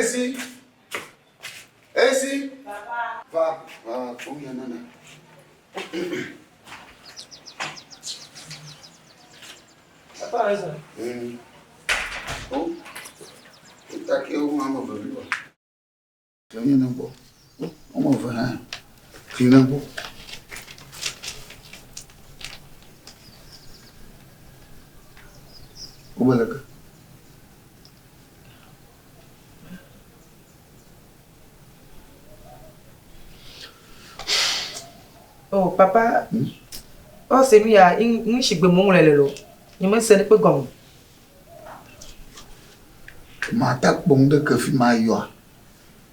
Esi. Esi. Papa. Va, va, kpɔ nu ya nana. Papa raison. Oh. Take wo ame eve vi wa. Nye ne gbɔ. Ame eve hã. Fi ne gbɔ. Wobe leke. Oh, papa. Hmm? Oh, se nu ya, ŋ shigbe mo ŋlɔ le lo. Nye me se ne kpe gɔme. Mata kpɔ ŋu ɖe ke fi ma yɔa.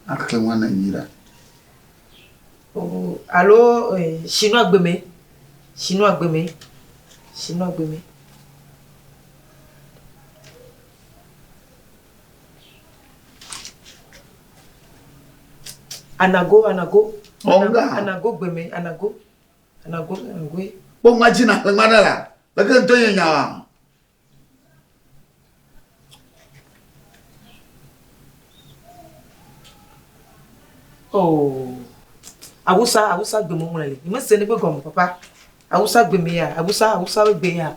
Axlẽ ŋua ne nyi ɖa. Oh, alo eh, chinois gbe me. Chinois gbe me. Chinois gbe me. Anago, anago. Ɔnga. Anago gbe me, anago. Anago, anago. Kpɔ ŋua dzi na xlẽ ŋua ɖe la. Leke ŋutɔ nye nya wa. Oh. Awusa, awusa gbe me ŋlɔ le. Nye mese ne gbe gɔme papa. Awusa gbe me ya. Awusa, awusa be gbe ya.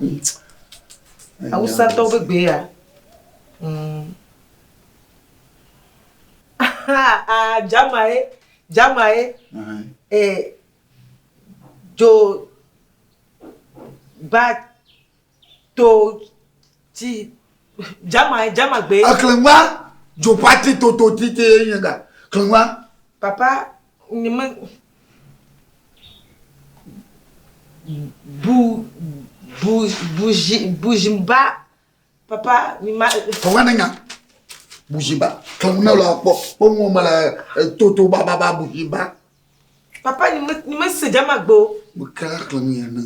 Awusa tɔwo be gbe ya. Mm. Ah, jama ye. Jama ye. Eh, jo ba to ti jama jama gbe. Ekleŋua dzopati toto tite ye nye ga. Kleŋua. Papa nye me bu bu buji bujimba papa mi ma. Kɔwa ne nya bujimba kleŋu ne le akpɔ kpɔ ŋu me le toto bababa bujimba. Papa nye me nye me se jama gbe o. Me kela kleŋu ya ne.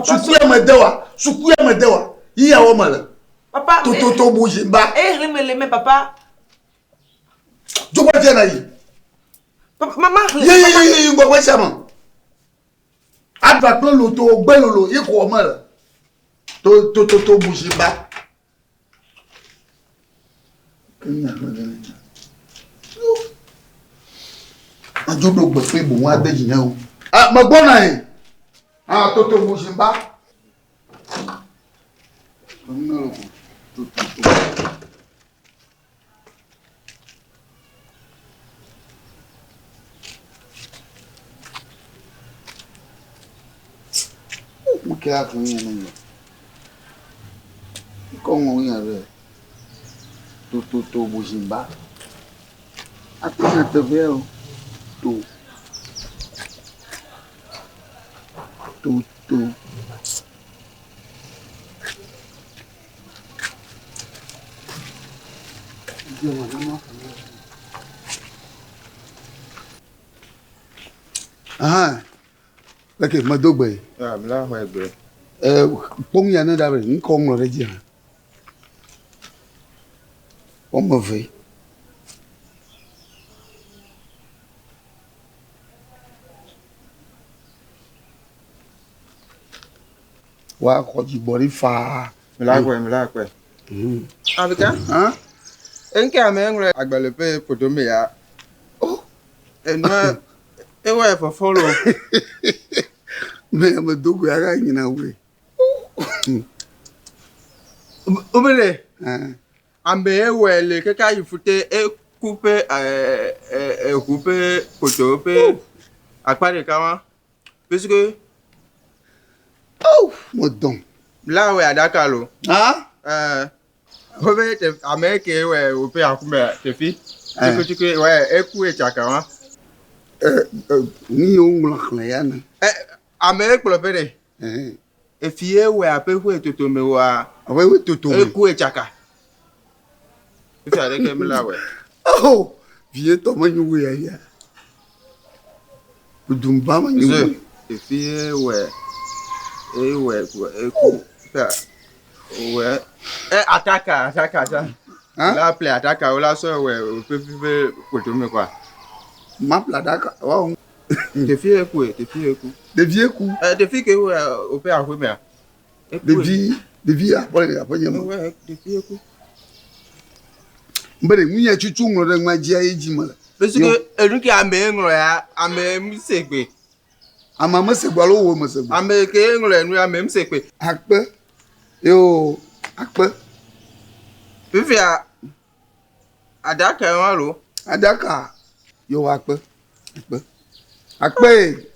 Suku ya me de wa, suku ya me de wa, yi ya wɔ me le. Papa. Tototo bujimba. Eh hlẽ me le me papa. Dzogba dze na yi. Papa mama hlẽ. Yi yi yi yi ŋgɔgbe sia me. Adra kple loto gbe lolo yi xɔ me le. To to to to bujimba. Adzo ɖo gbe kple boŋ ade dzi nye o. Ah, megbɔna ye. Ah, toto bujimba. Toto to. Nke a kún yẹn nìyẹn. Kọ́ wọn yẹn rẹ̀ tototo bujimba. Ate nya teƒe o. To. To to. Aha. Leke medo gbe. Ah, mla xɔe gbe. Eh, kpɔm ya ne ɖa be ŋkɔ ŋlɔ ɖe dzi hã. Wɔme eve. Woaxɔ dzigbɔɖi faa. Mla kpɔe, mla kpɔe. Abika? Hã? Eŋke ame ŋlɔ agbalẽ ƒe ƒodo me ya. Oh. Enua ewɔ fɔfɔ lo. Me me do go ya nyina we. Obele. Ame ewɔe le keke yi fute eku ƒe eʋu ƒe ƒodo ƒe akpa ɖeka wa. Puisque Oh, mo dɔn. La wɔ aɖaka lo. Ah? Eh. Wobe ame ke wɔ woƒe akume tefi. Tikutikui wɔ eku etsaka wa. Eh, ni yo ŋlɔ xlẽ ya ne. Eh, ame kplɔ ƒe ɖe. Eh. Efie wɔ aƒe ƒe totome wa. Aƒe ƒe totome. Eku etsaka. Efi aɖeke mi la wɔ. Oh, vie tɔ me nyu ya ya. Kudumba me nyu. Ze efie wɔ ewɔ eku. Wɔ e ataka ataka sa. La ple ataka wo la sɔ wɔ ƒe ƒe ƒotome quoi. Ma ple ataka wa. Ɖevi eku ɖevi eku. Ɖevi eku. Eh ɖevi ke wɔ woƒe aƒe mea. Ɖevi ɖevi aƒe aƒe nye me. Wɔ ɖevi eku. Mbe ɖe nu ya tutu ŋlɔ ɖe nua dzia ye dzi mele. Parce que enu ke ame ŋlɔ ya, ame mese gbe. Ame mese gbe alo wò mese gbe? Ame ke ŋlɔ enu ya, ame mese gbe. Akpe. Yo, akpe. Fifia, aɖaka wa lo. Aɖaka. Yo, akpe. Akpe. Akpe.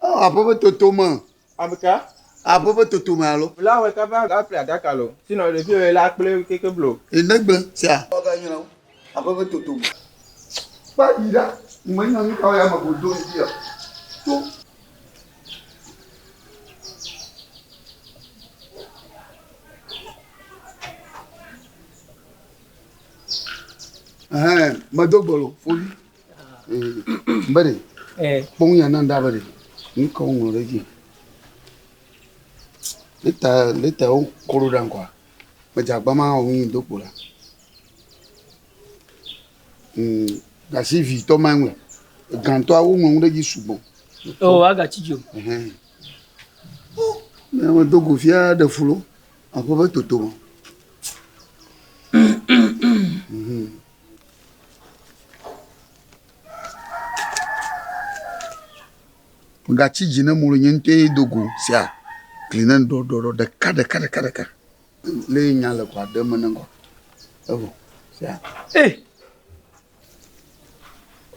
Oh, aƒe ƒe totome. Ameka? Aƒe ƒe totome alo? La wɔ kaba aƒle aɖaka lo. Sinɔ ɖevi wo la kple keke blo. Ene gblẽ sia. Aƒe ƒe totome. Kpa yi ɖa. Menya nu kawo ya me go do ŋuti ya. To. Ɛhɛn, medo gbolo, fovi. Mbe ɖe, kpɔ nu ya na ŋɖa be ɖe, nu ka woŋlɔ ɖe edzi? Leta, leta wo kɔ ɖo ɖa ŋkɔa, medze agba ma wɔ nu do kpo la. Gasi vitɔ ma ŋlɔ, gãtɔa woŋlɔ nu ɖe edzi sugbɔ. O, agatsi dzi o. Ɛhɛn. Ne medo go fia ɖe fu lo, aƒe ƒe totome. Megatsi dzi ne mlo nye ŋutɔe do go sia gli ne ɖɔɖɔɖɔ ɖeka ɖeka ɖeka ɖeka. Le nya le kɔa ɖe me ne ŋkɔ. Evɔ sia. Ee.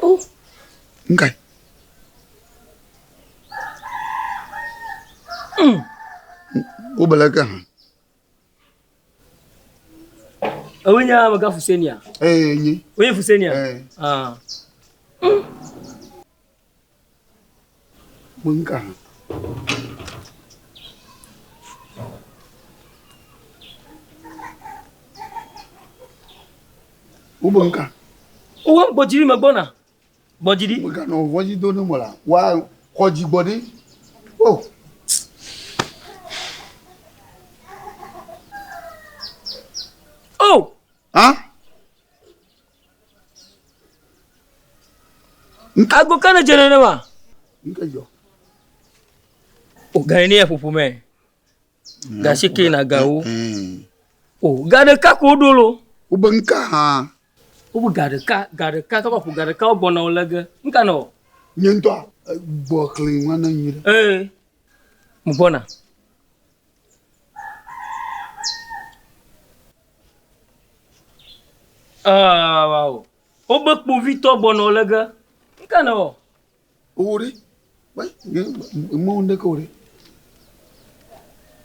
O. Ŋkae? Wo bele ke hã. Ewe nye amegã Fusenia. Ee, nye. Wonye Fusenia? Ee. Ah. Gbe hã. Wobe ŋka. Wowɔ gbɔdzi me gbɔna. Gbɔdzi ɖi. Meganɔ vɔdzi do ne mo la. Wa xɔ dzi gbɔ ɖi. O. O. Ha? Ago ka ne dze nenema? Nke dzɔ. O ga ne ya ƒoƒo me. Ga si ke na gawo. O ga ɖeka ko woɖo lo. Wobe ŋka hã. Wobe ga ɖeka, ga ɖeka kaba ƒo ga ɖeka wogbɔna wo lé ge. Ŋka nɔ? Nye ŋutɔ gbɔ xlẽ ŋua ne nyui ɖe. Ee. Mu gbɔna. Ah, wow. Wobe kpovitɔ gbɔna wo lé ge. Ŋka nɔ? Wo ɖe. Wai, mɔ ŋɖe ke wo ɖe.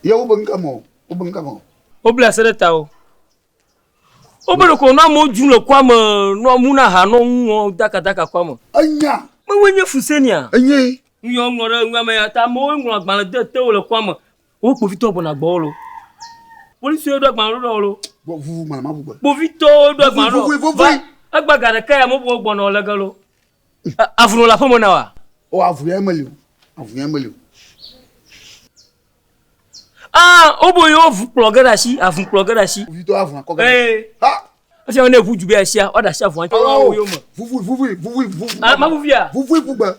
Ye wobe ŋka mɔ, wobe ŋka mɔ. Wobla se ɖe ta wo. Wobe ɖeko nɔ amewo dzum le kɔa me, nɔ mu na ha nɔ ŋu dakadaka kɔa me. Enya. Mewoe nye Fusenia. Enye. Nu yawo ŋlɔ ɖe nua me ya ta amewo ŋlɔ agbalẽ de te wo le kɔa me. Wo kpovitɔ gbɔna gbɔwò lo. Polisiwo ɖo agbalẽ ɖo ɖe wo lo. Gbɔ vuvu gbalẽ ma ƒu gbe. Kpovitɔwo ɖo agbalẽ ɖo. Vuvu, vuvu. Va egba ga ɖeka ya mebu gbɔna wo le ge lo. Avu nɔ le aƒeme na wa? O avu ya meli o. Avu ya meli o. Ah, wobe yewo vu kplɔ ge ɖe asi, avu kplɔ ge ɖe asi. Kpovitɔ avu akɔ ge ɖe asi. Ee. Ha! Efia be ne eʋu du be asia, woaɖe asi avua ŋuti. Oh, Woawo yome. Vuvu, vuvu, vuvu, vuvu. Ah, ma vuvia? Vuvu ƒu gbe.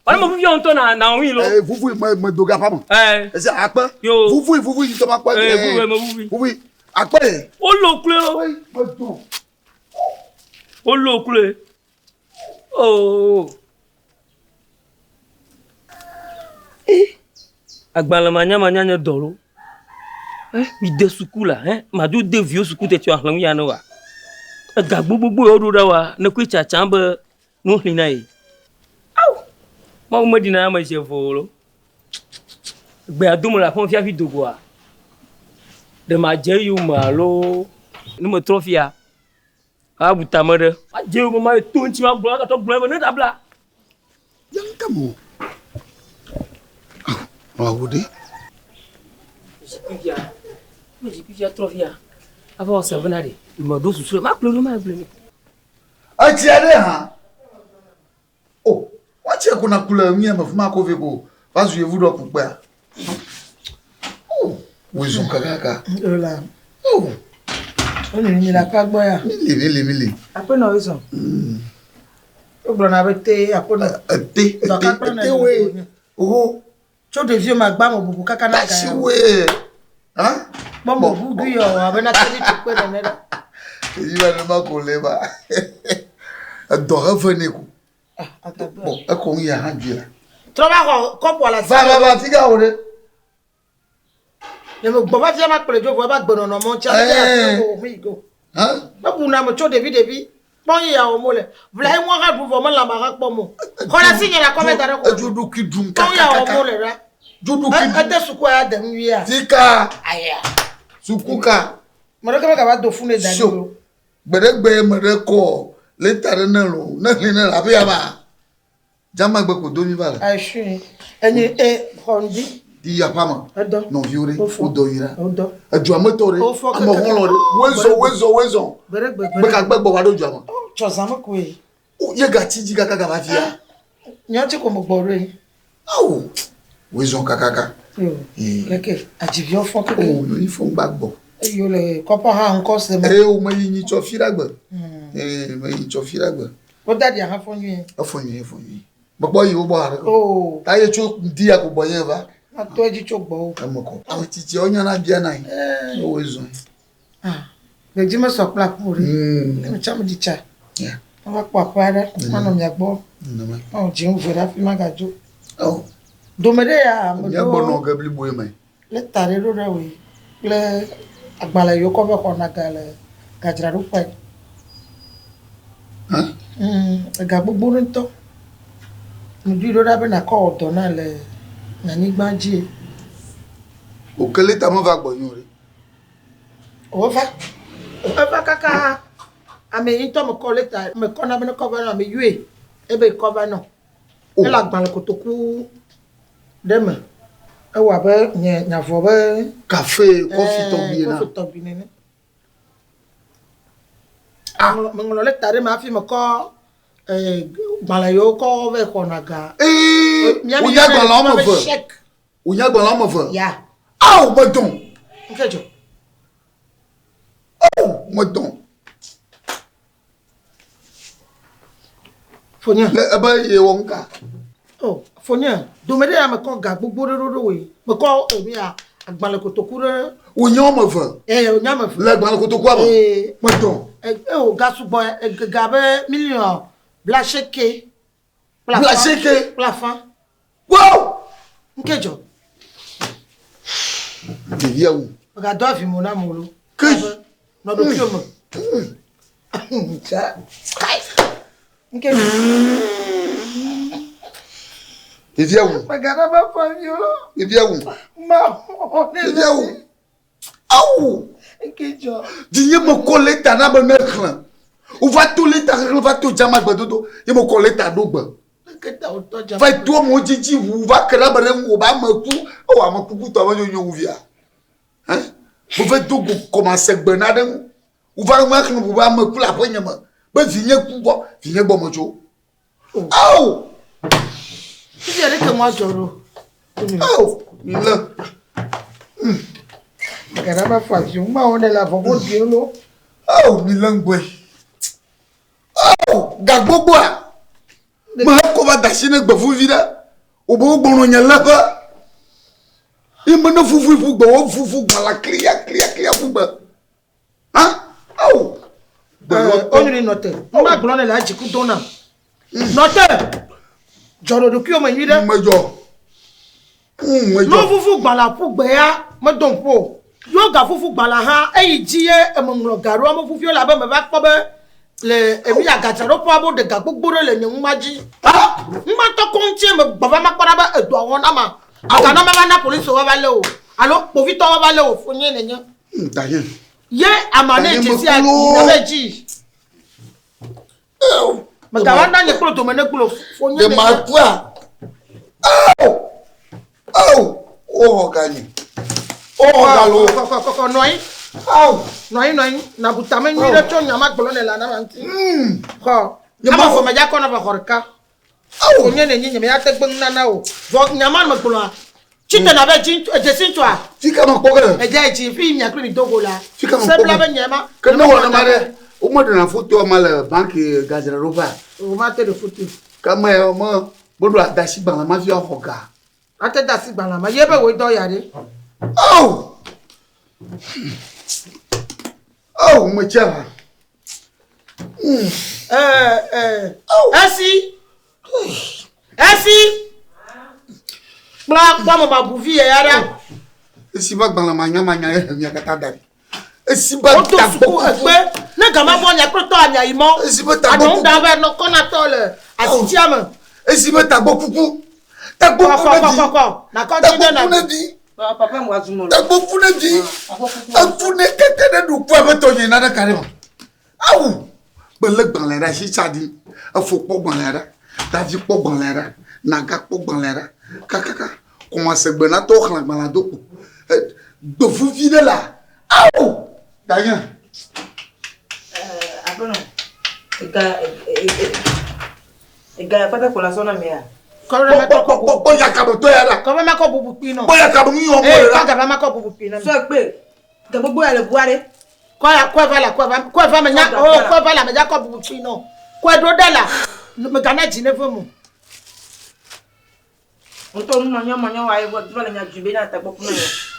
Wala ma vuvia ŋutɔ na na ŋui lo. Ee, vuvu me me do ga ƒame. Ee. Esi akpe. Yo. Vuvu, vuvu yi tɔ ma kpɔ. Ee, vuvu me vuvu. Vuvu akpe. Wolo kloe o. Wei, me do. Wolo kloe. Oh. Eh. Agbalẽ manyamanya nye dɔ lo. Eh, mi de suku la, eh, mado de viwo suku tete axlẽ nu ya ne wa. Ega gbogbogbò yewo ɖo ɖa wa, ne koe tsatsa be nu xlẽ na ye. Awu! Mawu meɖina ame zi eve o lo. Gbea dome le aƒeme fiafi dogoa. Ɖe madze eyome alo ne metrɔ fia, abu tame ɖe. Madze eyome ma to ŋuti ma gblɔ, agatɔ gblɔ be ne ɖabla. Ya ŋka mo. Awu, awu ɖe. Zikpuivia, ne zikpuivia trɔ fia, ava wɔ se bena ɖe, meɖo susu ɖe, makplɔe ɖo magblɔe nɛ. Etsia ɖe hã. O, woatsia ko na ku le mía me fi ma ko vɛ ko va zu yevu ɖɔ kukpea. O, wòezɔ kakaka. Ola. O. Wole mi le aƒea gbɔ ya. Mili, mili, mili. Aƒenɔ wozɔ. Wogblɔna be te aƒenɔ. Ete, ete, ete woe. Oho. Tso ɖeviwo me agba me bubu kaka na gaya. Tasi woe. Ha? Kpɔ mo ʋu gui yɔ abe na kedi tukpe nene ɖe. Ɖevi ma nenema ko le ma. Edɔ heve nɛ ko. Bɔn ekɔ nu ya hã dzi la. Trɔ va xɔ kɔpua le asi. Va va va fika wò ɖe. Ne me gbɔ va fia ma kplɔe dzo vɔ eva gbenɔnɔ mɔ ŋuti ame ya ko mi go. Me bu na me tso ɖevi ɖevi. Kpɔ yi ya wɔ mo le. Vla ye ŋua ha ɖu vɔ me lãme ha kpɔ mo. Xɔ le asi nye la kɔ me da ɖe kɔ. Edzo ɖokui ɖum kaka. Kpɔ ya wɔ mo le ɖa. Dzo ɖokui ɖum. Ede sukua ya de nyuia. Fika. Aya. Suku ka. Me ɖeke me gava do funu da ɖi o. Gbeɖegbe me ɖe kɔ leta ɖe ne lo ne xlẽ ne le aƒe ya ma. Dzamagbe ko do mi va le. Ayi enyi e xɔ ŋdi. Yi aƒea me. Edɔ. Nɔviwo ɖe. Wofɔ. Wodɔ yi ɖa. Wodɔ. Edua me tɔ ɖe. Wofɔ Ame xɔlɔ̃ ɖe. Wozɔ wozɔ wozɔ. Gbeɖegbe Gbe ka gbe gbɔ va ɖo dua me. Tsɔ zã me koe. O ye gatsi dzi kaka gava fia. Nyɔtsi ko me gbɔ ɖoe. Awo. Wozɔ kakaka. Yo. Leke adziviwo fɔ keke. O nyɔnyi fɔ ŋgba gbɔ. Eye wole kɔƒe hã ŋkɔ se me. Eye wo me yi nyitsɔ fi ɖe gbe. Ee me yi nyitsɔ fi ɖe gbe. Wo dadi hã fɔ nyuie. Efɔ nyuie efɔ nyuie. Mekpɔ yi wo gbɔ haɖe. Oo. Ta ye tso ŋdi ya ko gbɔ nye va. Ato edzi tso gbɔwo. Eme kɔ. Ame tsitsiawo nyana bia na yi. Ne woe zɔe. Ah. Ɖedzi mesɔ kple aƒe o ɖe. Ne metsã meɖi tsa. Yeah. Mava kpɔ aƒe aɖe. Manɔ mia gbɔ. Nenema. Manɔ dziŋ ve ɖe hafi magadzo. Ao. Dome ɖe ya ame Mia gbɔ ɖewo nɔ ge bliboe me. lɛta ɖe ɖo ɖe wòe kple agbalẽ yiwo kɔ va xɔna ga le gadzraɖoƒe. Hã? Ega gbogbo ɖe ŋutɔ. Meɖoe ɖo ɖa be nakɔ wɔ dɔ na le anyigba dzi. Oke lɛta meva gbɔnye o ɖe. Wova. Eva kaka ame yi ŋutɔ mekɔ lɛta mekɔ na be nekɔ va nɔ ame yɔe ebe kɔ va nɔ. Ele agbalẽ kotoku ɖe me. Ewɔ abe nye nyavɔ be. Kafe kɔfi tɔgbi ene. Kɔfi tɔgbi nene. Meŋlɔ lɛta ɖe me hafi mekɔ gbalẽ yiwo kɔ va xɔna ga. Ee, wonya agbalẽ woame eve. Wonya agbalẽ woame eve. Ya. Ao, medɔn. Ŋke dzɔ. Ao, medɔn. Fonye. Le ebe ye wɔ ŋka. Oh, fonye, dome ɖe ya mekɔ ga gbogbo ɖe ɖo ɖo woe. Mekɔ enu ya agbalẽ kotoku ɖe. Wonya woame eve. Ee, wonya ame eve. Le agbalẽ kotokua me. Ee. Medɔn. E o ga sugbɔ ga be miliɔn blaasieke. Blaasieke. Kple afã. Wow! Ŋke dzɔ. Ɖevia wu. Megadɔ avi mo na amewo lo. Ke. Nɔ ɖokuiwò me. Ŋke dzɔ. Ɖevia wu. Megaɖe be ƒe vi o. Ɖevia wu. Ma xɔ ne. Ɖevia wu. Awu. Ŋke dzɔ. Dzinye mekɔ lɛta na be ne xlẽ. Wova to lɛta xexlẽ va to dzamagbedodo ye mekɔ lɛta ɖo gbe. Va to amewo dzidzi ʋu va ke ɖe ame ɖe ŋu wòbe ame ku. Ewɔ ame kuku tɔ ame nyonyo wu via. Hã? Wova do go kɔmase gbe na ɖe ŋu. Wova ŋu xlẽ ʋu be ame ku le aƒenye me. Be vinye ku gbɔ, vinye gbɔ metso. Ao! Fifia ɖeke ŋua dzɔ ɖo. Ao! Le. Gana ba fa vi ma wo ne la vɔ wo di lo. Ao, mi le ŋgbɔe. Ao, ga gbogboa. Me kɔ va da asi ne gbevuvi ɖe. Wobe wogbɔnɔ nye léƒe. Ye me ne fufu ƒu gbe, wo fufu gbala kliya kliya kliya ƒu gbe. Hã? Ao. Onyri nɔ te. Ŋma gblɔ ne le adziku do nam. Nɔ te. Dzɔ ɖo ɖokuiwò me nyui ɖe. Medzɔ. Medzɔ. Ne wofufu gbala ƒu gbe ya medo ŋku o. Yo gafufu gbala hã eyi dzi ye emeŋlɔ ga ɖo ame fufuiwo la be meva kpɔ be le emi agadzraɖoƒea be woɖe ga gbogbo ɖe le nye ŋuma dzi. Ŋuma tɔ koŋ ŋutie me gbɔ va makpɔ ɖa be edɔa wɔ na ma. Aga na mava na polisiwo va lé o alo kpovitɔwo va lé o fonye nenye. Danye. Ye ama ne dzesi a abe dzi. Megawa na nye kple dome ne gblɔ fonye nenye. Ɖe Ao! Ao! Woxɔ ganye. Woxɔ ga lo. Kɔkɔkɔkɔ nɔ anyi. Ao! Nɔ anyi nɔ anyi. Nabu tame nyui ɖe tso nya ma gblɔ ne la na ma ŋuti. Xɔ. Ame vɔ medza kɔ na va xɔ ɖeka. Ao! Fonye nenye nye meya te gbe nunana o. Vɔ nya ma me gblɔa. Tsite na be dzi edzesi ŋutsua. Fika me kpɔ ge. Edze dzi fi mia kple mi do go la. Fika me kpɔ ge. Sebla be nye ma. Ke ne wɔ nema ɖe, womeɖena fotoa ma le banki gadzraɖoƒea. Womate ɖe foto. Ke me ya me meɖo adasi gbalẽ ma fi axɔ ga. Ate da asi gbalẽ ma ye be wòe dɔ ya ɖe. Ao! Ao, metsi aʋa. Ɛɛ ɛɛ esi esi kpla kpɔ ame ma bu vi ya ɖa. Esi be agbalẽ manyamanya ye he mia katã da ɖi. Esi be Woto suku ekpe ne gama vɔ nya kple tɔ anya yi mɔ. Esi be tagbɔ Aɖewo da vɛ nɔ kɔna tɔ le asitia me. Esi be tagbɔ kuku. Tagbɔ ku ne vi. Kɔkɔkɔkɔ nakɔ dzi Tagbɔ ne ku na. ne vi. Papa mu azu mɔ. Tagbɔ ku ne vi. Eku ne keke ne ɖu ku abe tɔnye nane ka ɖe ma. Awu. Bele gbalẽ ɖe asi tsa ɖi. Efo kpɔ gbalẽ ɖe. Davi kpɔ gbalẽ ɖe. Naga kpɔ gbalẽ ɖe. Kakaka. Kɔmase gbe na tɔwo xlẽ agbalẽa do kpo. Gbevuvi ɖe la. Awu. Danye. Aƒenɔ, ega ega ya kpata ko la sɔ na mea. Kpɔ kpɔ kpɔ kpɔ yakabetɔ ya ɖa. Kɔbɛ makɔ bubu kpi nɔ. Kpɔ yakabe nu yɔ Ee, mɔ ɖe ɖa. kɔ gaba makɔ bubu kpi nɔ. Sɔ kpe ga gbogbo ya le bua ɖe. Kɔ ya kɔ va la kɔ va kɔ va me nya o kɔ va la me nya kɔ bubu kpi nɔ. Kɔ ɖo ɖe la me gana dzi ne ve mo. Ŋutɔ nu manya manya wa ye vɔ va le nya dzi be na tagbɔ kuna yɔ.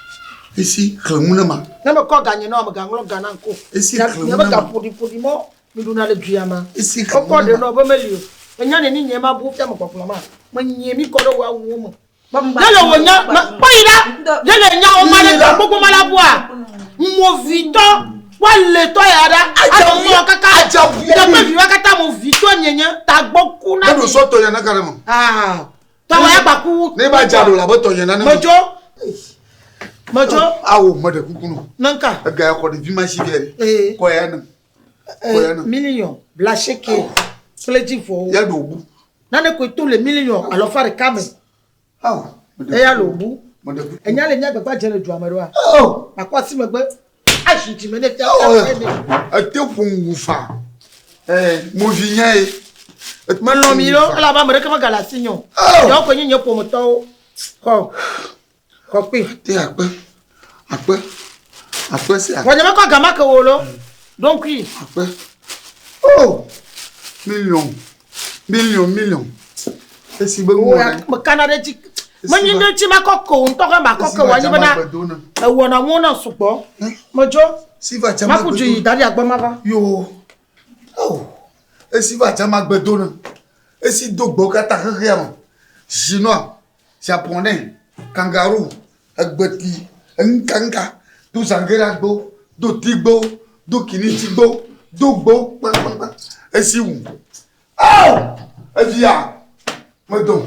Esi xlẽ ŋu ne ma. Ne me kɔ ganye nɔ me gaŋlɔ gana ŋku. Esi xlẽ ŋu Nye ne be ga ma. ƒoɖi ƒoɖi mɔ mi ɖuna le dua ma. Esi xlẽ Wokɔ ŋu ne ɖe ma. nɔ be meli o. Enya neni nye ma bu fia me gbɔgblɔ ma. Me nye mi kɔ ɖe wo awuwo me. Kpɔ mu Ne le wo nya me kpɔ yi ɖa. Ne le nya wo ma ɖe ga gbogbo ma la bua. Movitɔ woale tɔ ya ɖa. Alo mɔ kaka. Teƒe viwa katã movitɔ nyenye tagbɔ ku na Ne ɖo sɔ tɔnye na ka ɖe ma. Ah. Tɔwɔ ya gbaku. Ne ba dza ɖo la be tɔnye na ne ma. Medzo. Medzo. Awo me ɖe kuku nɔ. Nenka. Ega ya xɔ ɖevi ma si via ɖe. Ee. Kɔ ya nam. Kɔ ya nam. Miliyɔn blaseke kple dzivɔwo. Ya ɖo bu. Nane koe to le miliyɔn alɔfa ɖeka me. Awo. Eya le wòbu. Me ɖe kuku. Enya le mía gbagba dze le dua me ɖoa. Oh. Akɔ asi megbe. Azi dzime ne fia. Oh. Ete ƒo ŋu fa. Ɛɛ movi nya ye. Melɔ̃ mi ɖo elabe ame ɖeke megale asinye o. Oh. Yewo koe nye nye ƒometɔwo. Xɔ. Xɔ kpi. Te akpe. Akpe. Akpe si akpe. Vɔ nye mekɔ gama ke wo lo. Ɖo ŋkui. Akpe. Oh. Million. Million million. Esi be ŋu Wo ya mekana ɖe dzi. Menyi ɖe dzi makɔ ko ŋutɔ ke makɔ ke wɔ anyi bena ewɔna ŋu na sugbɔ. Medzo. Si va dzama Maku dzu yi da ɖi agbɔ mava. Yo. Oh. Esi va dzama gbedo ne. Esi do gbɔ katã xexea me. Chinois, japonais, kangaroo, egbeti, eŋkaŋka, do zangera gbo, do tigbo, do kinitsi gbo, do gbo kpakpakpa. Esi wu. Oh! Evia. Medo.